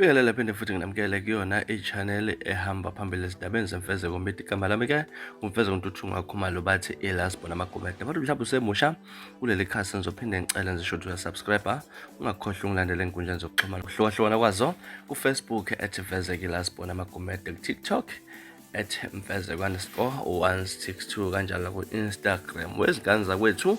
Ngibingelele phinde futhi nginamukele kuyona i-channel ehamba phambili ezindabeni zemfezeko media. Igama lami ke uMfezeko Ntuthunga Khumalo bathi iLasbona Amagumede. Abantu mhlawumbe usemusha kuleli khasi ngizophinde ngicele ngisho ukuthi uyasubscribe, ungakhohlwa ungilandele enkundleni zokuxhumana kuhlukahlukana kwazo ku-Facebook at Vezeke Lasbona Amagumede, ku-TikTok at mfezeko underscore 162 kanjalo ku-Instagram. Wezingane zakwethu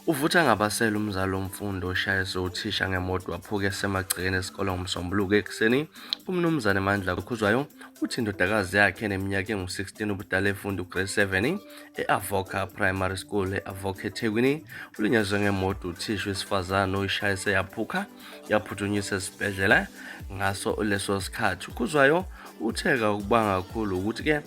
uvutha ngabasela umzali womfundi oshayise uthisha ngemoto waphuka esemagcekeni esikole ngoMsombuluko ekuseni. UMnumzane Mandla Khuzwayo uthi indodakazi yakhe eneminyaka engu-16 ubudala efunda ugrade 7 e-Avoca Primary School e-Avoca eThekwini ulinyazwe ngemoto uthisha wesifazane oyishayise yaphuka yaphuthunyiswa esibhedlela ngaso leso sikhathi. UKhuzwayo uthe kakubanga kakhulu ukuthi-ke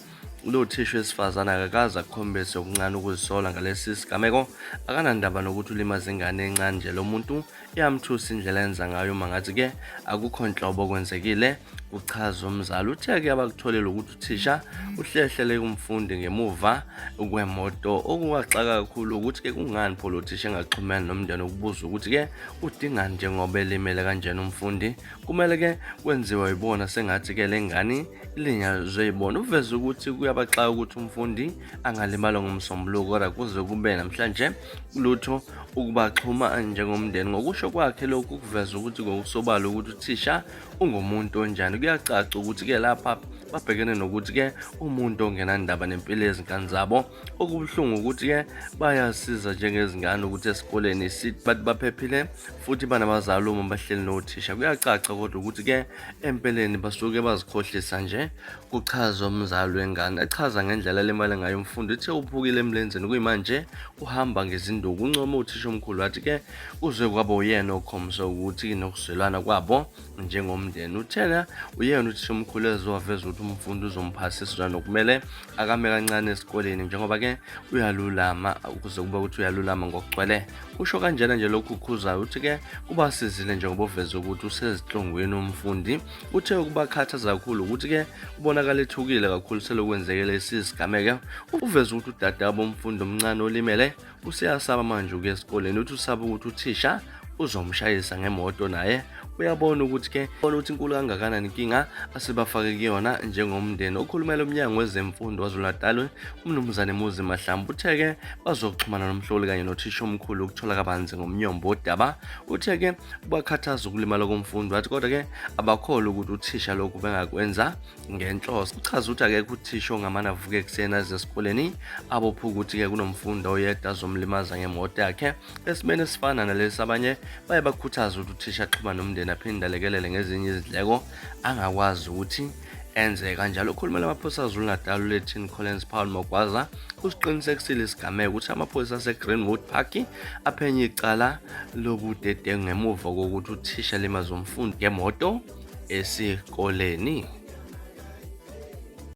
lo thisha wesifazane akakaze akhombise okuncane ukuzisola ngalesi sigameko. Akanandaba nokuthi ulimaza ingane encane nje lo muntu, iyamthusa indlela enza ngayo uma ngathi-ke akukho nhlobo okwenzekile, kuchaza umzali. Uthe-ke abakutholile ukuthi uthisha uhlehlele kumfundi ngemuva kwemoto. Okuwaxaka kakhulu ukuthi-ke kungani pho lo thisha engaxhumani nomndeni ukubuza ukuthi-ke udingani njengoba elimele kanjena umfundi. Kumele ke kwenziwe ibona sengathi ke le ngane ilinyazwe ibona. Uveze ukuthi kuyabaxaka ukuthi umfundi angalimala ngoMsombuluko kodwa kuze kube namhlanje lutho ukubaxhuma njengomndeni. Ngokusho kwakhe lokhu kuveza ukuthi ngokusobala ukuthi uthisha ungumuntu onjani. Kuyacaca ukuthi ke lapha babhekene nokuthi ke umuntu ongenandaba nempilo yezingane zabo. Okubuhlungu ukuthi ke bayasiza njengezingane ukuthi esikoleni bathi baphephile futhi banabazali uma bahleli nothisha. Kuyacaca kodwa ukuthi-ke empeleni basuke bazikhohlisa nje, kuchaza umzali wengane. Echaza ngendlela elimale ngayo umfundi, uthe uphukile emlenzeni kuyimanje uhamba ngezinduku. Uncome uthisha omkhulu wathi-ke kuze kwaba uyena okhombisa ukuthi nokuzwelana kwabo njengomndeni. Uthena uyena uthisha omkhulu ezowaveza ukuthi umfundi uzomphasisa nokumele akame kancane esikoleni njengoba-ke uyalulama ukuze kube ukuthi uyalulama ngokugcwele. Usho kanjena nje lokhu ukhuzayo uthi-ke kubasizile njengoba uveze ukuthi usezinhlungwini umfundi. Uthe ukubakhathaza kakhulu ukuthi-ke ubonakala ethukile kakhulu selokwenzeke lesi sigameko. Uveze ukuthi udadewabo umfundi omncane olimele useyasaba manje ukuya esikoleni. Uthi usaba ukuthi uthisha uzomshayisa ngemoto naye uyabona ukuthi ke bona ukuthi inkulu kangakanani inkinga asebafake kuyona njengomndeni. Okhulumela umnyango wezemfundo KwaZulu-Natal uMnumzane Muzi Mahlambi uthe-ke bazoxhumana nomhloli kanye nothisha omkhulu ukuthola kabanzi ngomnyombo wodaba. Uthe-ke kubakhathaza ukulimala komfundi wathi kodwa-ke abakholwa ukuthi uthisha lokhu bengakwenza ngenhloso. Uchaza ukuthi akekho uthisha ongamane avuke ekuseni aze esikoleni abophe ukuthi-ke kunomfundi oyedwa azomlimaza ngemoto yakhe. Esimeni esifana nalesi abanye baye bakhuthaza ukuthi uthisha axhumane nomndeni aphinde alekelele ngezinye izindleko angakwazi ukuthi enze kanjalo. Ukhulumela amaphoyisa KwaZulu-Natal uLieutenant Collins Paul Mogwaza usiqinisekisile isigameko ukuthi amaphoyisa ase-Greenwood Park aphenye icala lobudedengu ngemuva kokuthi uthisha limaze umfundi ngemoto esikoleni.